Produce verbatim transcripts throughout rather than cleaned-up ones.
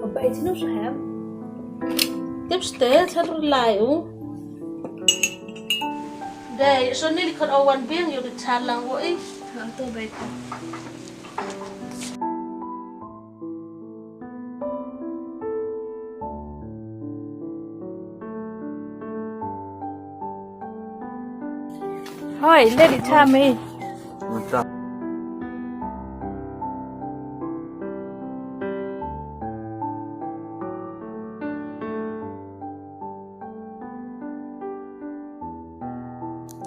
Papa, ito na siya. Tips te, sa rulai u. Dei, so ni likot awan biang yu di chalang wo i. Ang to bai ko. Hoi, lady Tammy. Mata.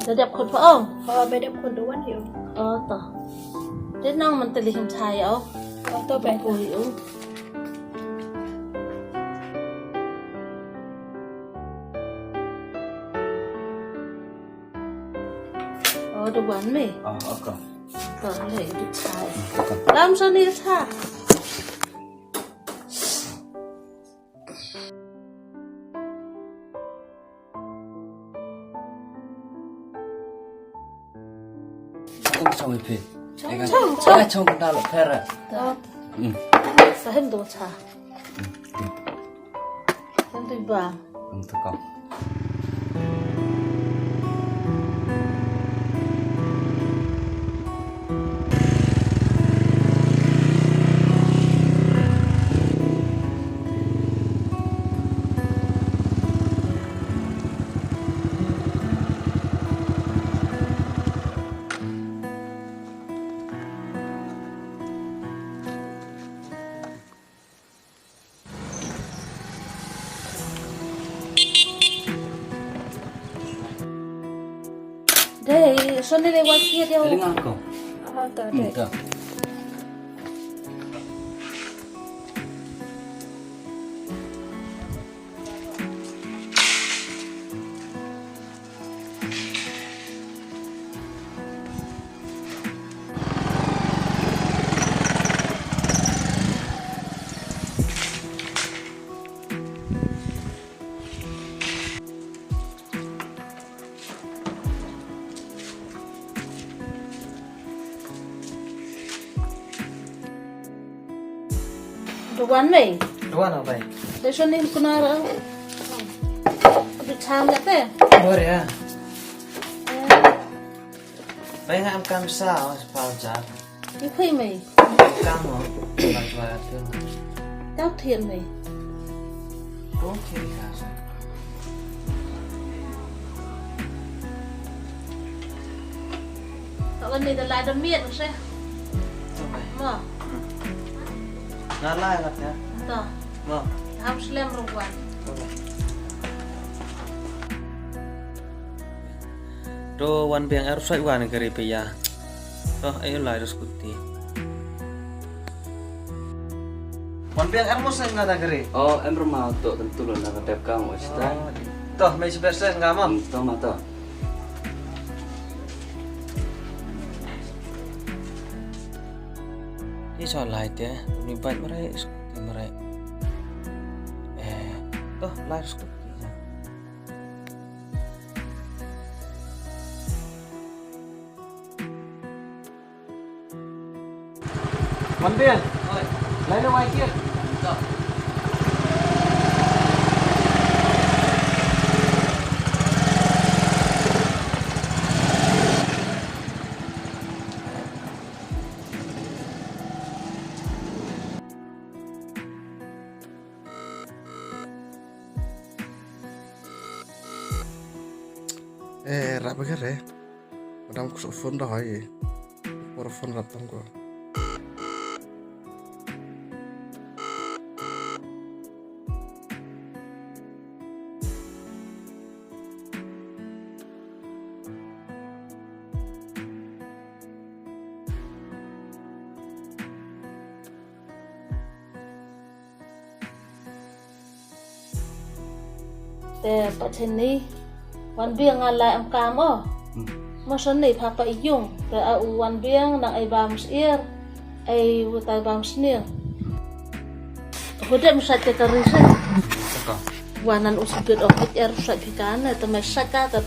Da dep khun pa ong. Oh, ba dep khun da wan hi ong. Oh, to. Te nang man te lihim chai ong. Oh, to ba. Ko hi ong. Oh, da wan me. Ah, okay. To le di chai. Okay. Lam sa ni cha. Chong chong ipi. Chong, chong, chong. Chong ka dal pera. Hmm. Sa hem do cha. Hmm. Hem do ba. Hmm, to ka. Dei, so ni le wan kiat ïa u. Ling ako. Ah, to, dei. Hmm, to. Duwan mei? Duwan o bai. Dei shon ning kuna ra. Du cham la te. Bor ya. Bai nga am kam sa o spal jar. Ni khui mei? Kam o. Bai bai tu. Tau thien mei. Ko thien ka sa. Ka wan ni da lai da miet se. Mo. Na lai la ya. Ta. Mo. Ham slem ruwan. To wan biang er sai wan kari pe ya. To ai lai da skuti. Wan biang em mo sen nga da gre. Oh, em rma to tentu lo na ka tep ka mo sta. To, mei sibet sen nga mo. Hmm, to ma to. Ni so lai te, ni bai mare, ni mare. Eh, to, lai skuti. Wan biang. Oi. Lai le wai kiat. To. Eh, rap ka re. Madam ku phone da hai. Por phone rap tang ko. Te pa chen ni wan biang nga lai am kam o. Hmm. Ma son ni pha pa i yung te a u wan biang nang ai bam sir ai u tai bam sniang. Ko dep sa te ka ri se. Ka. Wan nan u sibit o kit er sa pi kan te mai sa ka te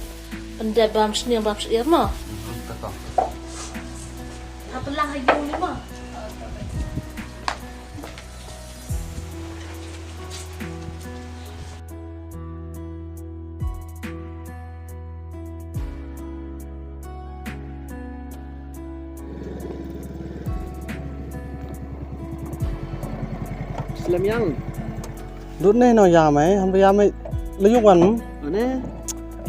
pendep bam sniang bam sir mo. Hmm, ka. Hap lang ha ïew ni ma. Slem yang. Dut ne no ya mai, ham ya mai leyuk wan. Ane.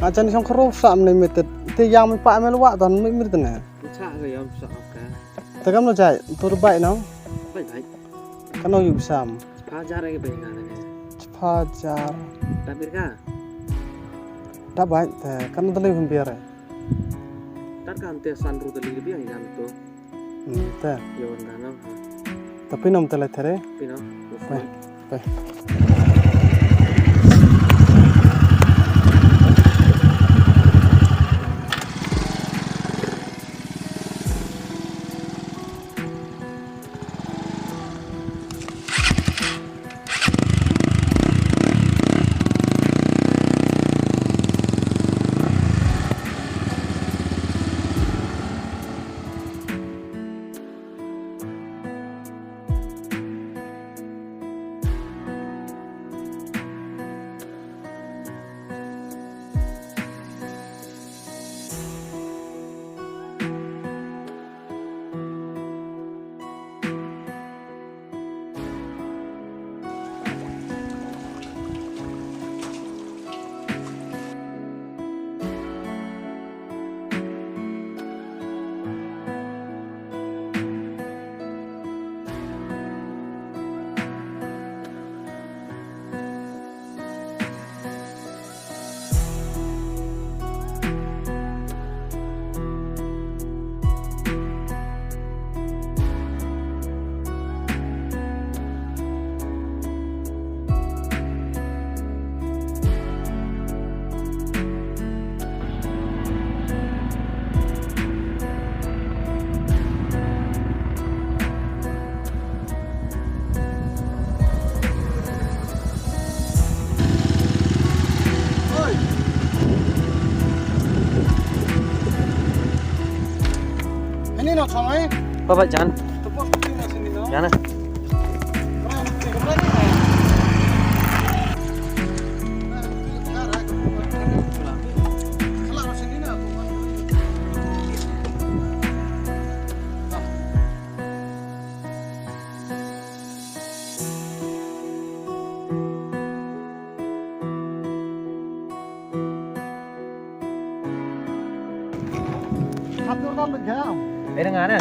Ajan shong khro sa ne metet. Te ya mai pa mai lwa don mai mir tene. Cha ga yom sa ka. Te kam no jai, tur bai no. Bai bai. Kano yu sam. Pha jar ga bai na ne. Pha jar. Da bir ka. Da bai te kano dali hum biare. Tar kan te san ru dali bi ang igan to. Hmm, te. Yo na na. Tapi nom tele tere. Pino. Bai. Bai. Ini no samai. Baba jan. Tepuk sini no sini no. Jan. Atur kan lagi. Beda ngana.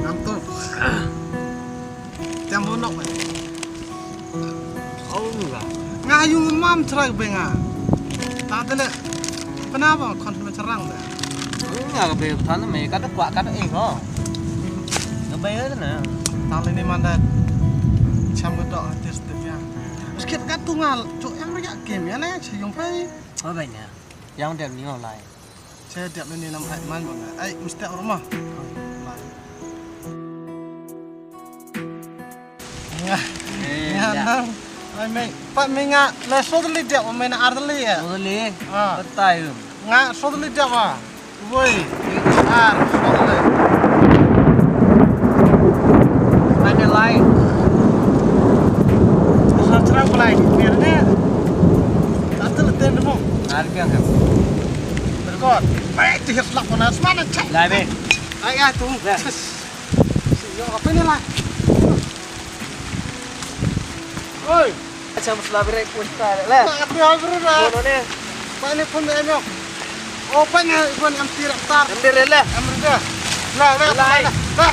Ngantuk. Jam honok. Oh, nga. Nga yu mam chrai be nga. Ta te le. Pena ba kon me charang de. Nga ka be tan me ka de kwa ka de eng ho. Nga be na. Ta le ni man da. Cham ga dok artis de ya. Skit ka tu nga chu em ria game ya ne che yong phai. Oh, ba nya. Yang dem ni lai. Che dep ni lam ai man mo na. Ai, mesti orang mah. Lai. Nga. Eh, nga ya. Nang. Ai, me, pat me nga, le sodli dep, me na ardli ya. Sodli. Ah. Betai. Nga sodli dep ah. Woi. Ar, sodli. Ai, me lai. Sa chra ko lai, me ne. Ardli tem mo. Ar biang. Berkot. Baik, tu hias lak ko na, semana cek. Lai, be. Ai, ai, tu. Ya. Yo, apa ni lah? Oi. Macam sebelah berek pun tak ada lah. Tak ada apa dah. Mana ni? Pak ni pun dah emang. Oh, pak ni pun yang tirak tar. Yang dia rela. Yang dia. Lah, lah, lah, lah. Lah.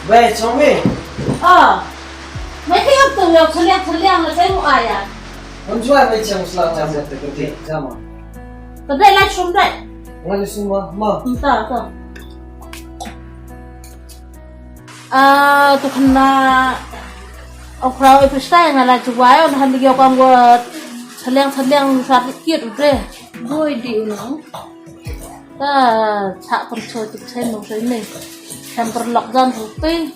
Wei, Chongmi. Ah. Mai ka ïap tu ïap chaliang chaliang la kai mu aya. Mun jua mai chang sla chang te kete jama. Ka dei lai sum dei. Ngai sum ma ma. Nta ta. Ah, tu kena. Okraw e pista nga la juwai on han dio kang wa chaliang chaliang sa kit utre. Boy di uno. Ta chak pun choi tu chai mo choi ni. Cham per lok jan tu pi.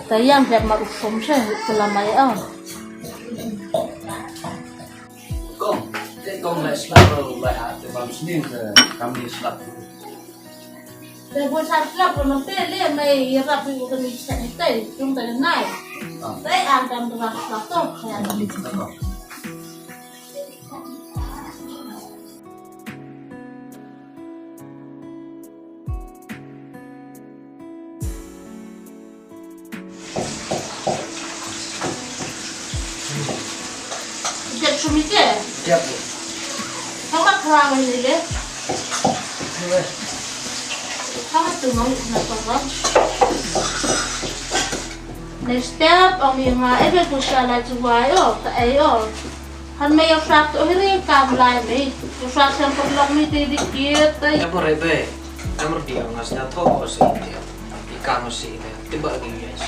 Ta yang pet ma u som chai tu la mai a. Kong, te kong lai slap lai a te bam sning te kam ni slap. Te bo sa slap ko no te le mai ya rap ko ni sa ni te tung te nai. Te an kam tu slap to ya. Jep sumite. Jep. Sama kerang ini le. Sama tu mau nak apa? Next step, ang yung uh, ebe ko siya la juwa yo, ta ayo. Han me yo sat to hiri kam lai me. Yo sat sem perlok mi te di kit te. Ebe rebe. Amr di ang as na to o si te. Ikam si ne, tiba gi yes.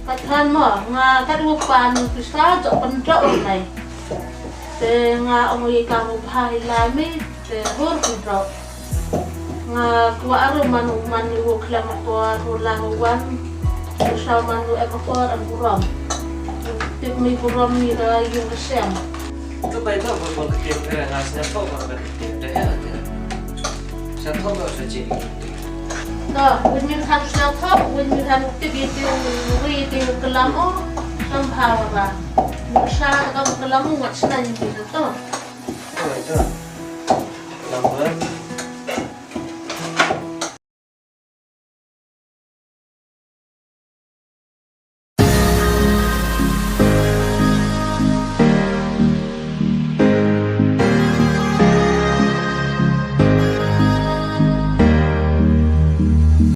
Pathan mo, nga ka du pan pisa jo pen jo nai. Te nga ong i kam u bha i la mi, te hur ku dro. Nga kwa aru man u man i u klam ko ru la u wan. Sa man u e ko an burom. Tip mi burom mi da yung sem. Tu bai ba ba ba ke ke ra ngas na ko ba ba ke ke da ya ke. Sa ko ba sa ji. To, win mi han sa ko, win mi han ti bi ti ri ti kelam o, sam ha wa ba. Sa ka kelam o wat sa ni to. Oh, itu. Lambat.